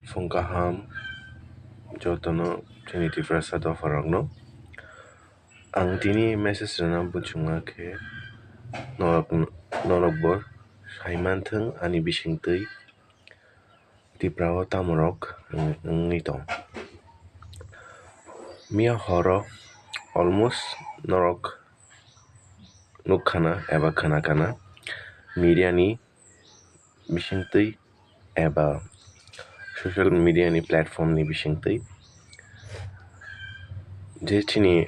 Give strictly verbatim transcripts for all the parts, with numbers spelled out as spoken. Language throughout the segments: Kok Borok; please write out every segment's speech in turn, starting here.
Phung kaham jotono chini Tiprasa dopharokno. Ang tini message rwna buchungma khe norok, norokbo saimanthwng ani bisingtwi Tipra o tamorok wng-, wngwi tong. Miya horo almost norok nukkhana eba khwnakana media ni bisingtwi eba social media ni platform ni bisingtwi je chini,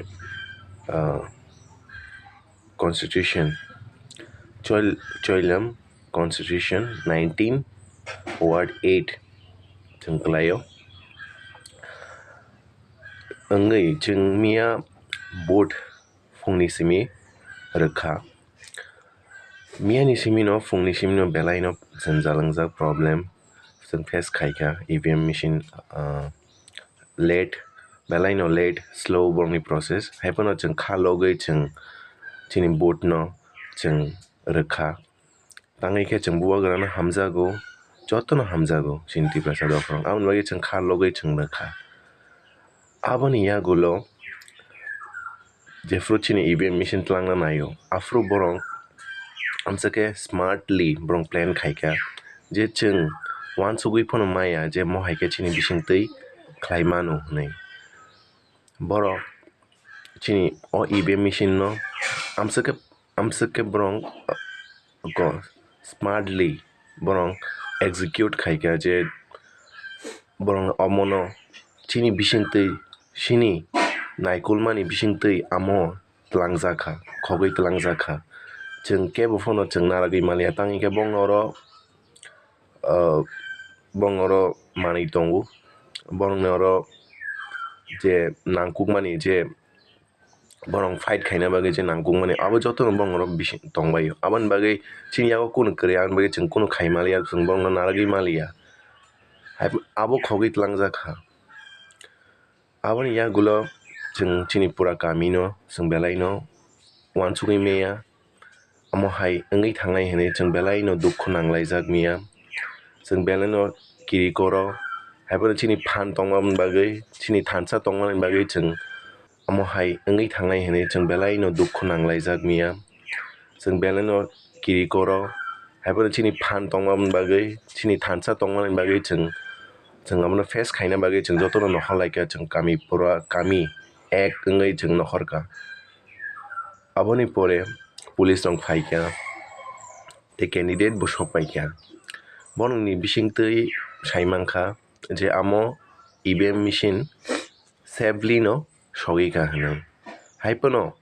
ah, constitution Choil-, Choilam constitution nineteen word eight chwng kwlaio. Wngwi chwng miya vote phungni simi rwkha. Miyani simino, phungni simino belaino jwnjalangjak problem chwng face khaikha, E V M machine, ah, late, belaino late, slow borokni process. Haiphano chwng kha logwi chwng chini vote no chwng rwkha. Tangwi khe chwng bubagrano hamjago, jotono hamjago chini Tiprasa dopharok. Aboni bagwi chwng kha logwi chwng rwkha. Aboni yagulo jephru chini E V M machine twlangna naio, aphuru borok amsa khe smartly borok plan khaikha je chwng uansugwi phano maya je mo hai khe chini bisingtwi khlai mano hwnwi. Borok chini o E V M machine no amsa khe, amsa khe borok ko smartly borok execute khaikha je borok omono chini bisingtwi, chini naikolmani bisingtwi amo twlangjakha, khogwi twlangjakha. Chwng kebo phano chwng naragwi maliya, tangwi khe bongno oro, ah, bongno oro manwi tongo, borokni oro je nangkukmani je borok fight khaina bagwi je nangkukmani, abo jotono borok bising tongbaio. Aboni bagwi chini yago kunu kwrwi, aboni bagwi chwng kunu khai maliya, chwng borokno naragwi maliya. Hai abo khogwi twlangjak kha. Aboni yagulo chwng chini pura kamino chwng belaino uansugwi maya. Omo hai wngwi thangnai hwnwi chwng belaino dukhu nanglaijak miya. Chwng belaino kiri koro, haiphano chini phan tongmani bagwi, chini thansa tongmani bagwi chwng omo hai wngwi thangnai hwnwi chwng belaino dukhu nanglaijak miya. Chwng belaino kiri koro, haiphano chini phan tongmani bagwi, chini thansa tongmani bagwi chwng, chwng abono face khaina bagwi chwng jotono nokhorlaikha, chwng kami pura kami ek wngwi chwng nokhorkha. Aboni pore police rok phaikha, tei candidate bo sokpaikha. Borokni bisingtwi saimankha je amo E V M machine safely no sogwi kha hwnwi. Haiphano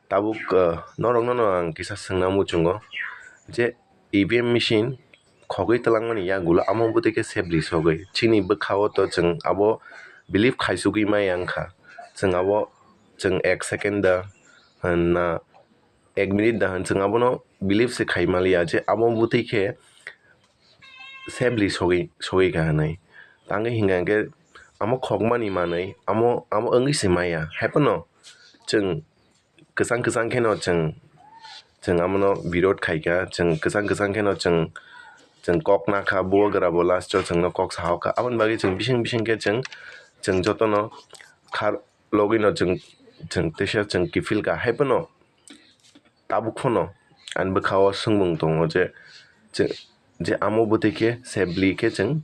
tabuk, ah, norokno no ang kisa swngna muchungo je E V M machine khogwi twlangmani yagulo amo bwtwi khe safely sogwi. Chini bwkha-o to chwng abo believe khaisugwi maya wngkha. Chwng abo, chwng ek second da hwn na ek minute da hwn, chwng abono believe se khai maliya je amo bwtwi khe safely sogwi, sogwi kha hwnwi. Tangwi hinkha hwnkhe amo khokmani manwi amo, amo wngwi se maya. Haiphano chwng kwchang kwchang kheno chwng, chwng amono birod khaikha, chwng kwchang kwchang kheno chwng, chwng kok nakha, bubagra bo last o chwngno kok sahokha. Aboni bagwi chwng bising bising khe chwng, chwng jotono khar logwi no chwng, chwng teisa chwng kiphil kha. Haiphano tabuk phano ani bwkha-o swngmung tongo je, je, je amo bwtwi khe safely khe chwng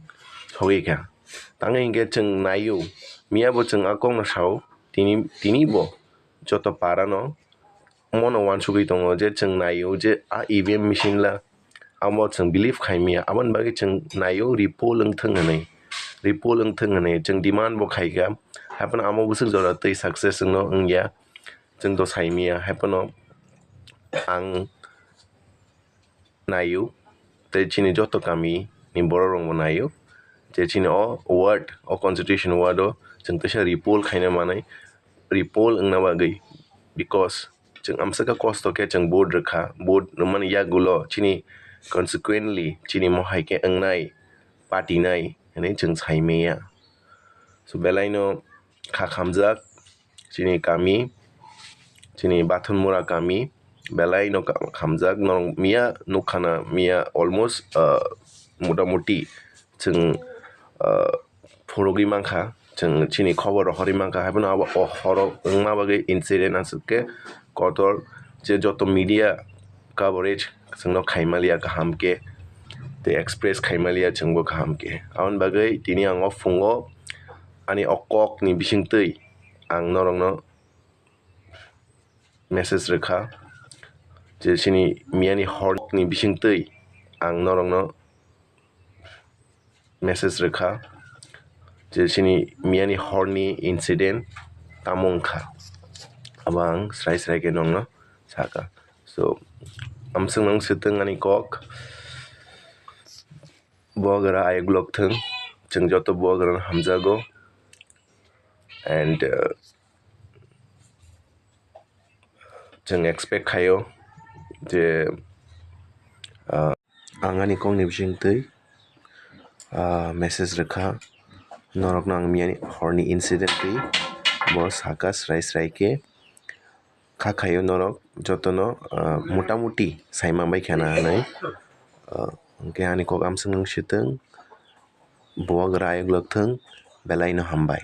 sogwi kha. Tangwi hinkhe chwng naio, miya bo chwng a kokno sao, tini, tini bo joto para no omono uansugwi tongo je chwng naio je a E V M machine la amo chwng believe khai maya, aboni bagwi chwng naio repoll wngthwng hwnwi, repoll wngthwng hwnwi chwng demand bo khaikha. Haiphano amo bwswk jora twi success wngno wngya, chwng to sai maya. Haiphano ang naio, tei chini joto kami ni borok rok bo naio, je chini o ward, o constitution ward o chwng teisa repoll khaina manwi, repoll wngna bagwi, because chwng amswk khe kosto khe chwng vote rwkha, vote rwmani yagulo chini consequently chini mohai khe wngnai, patinai hwnwi chwng sai maya. So, belaino kha khamjak chini kami, chini Bathonmura kami, belaino ka-, khamjak. Norok miya nukha na, miya almost, ah, motamuti chwng ah, phunugwi mankha, chwng chini khobor rohorwi mankha, haiphano abo o horo wngma bagwi incident aswk khe kotor, je joto media coverage chwngno khaimaliya kaham khe, tei express khaimaliya chwngbo kaham khe. Aboni bagwi tini ang o phungo ani o kokni bisingtwi ang norokno message rwkha, je chini miyani horni bisingtwi ang norokno message rwkha, je chini miyani horni incident tamo wngkha, abo ang srai srai khe nongno sakha. So, amswk nang swtwng ani kok, bubagra ayuk lok thung, chwng joto bubagrano hamjago, and, uh, chwng expect khaio je, ah, ang ani kokni bisingtwi, ah, message rwkha norokno ang miyani horni incident twi bo sakha srai srai khe, kha khaio norok jotono, ah, motamuti saimang bai khana hinwi, ah, hwnkhe ani kok amswk nang swtwng, bubagra ayuk lok thung, belaino hambai.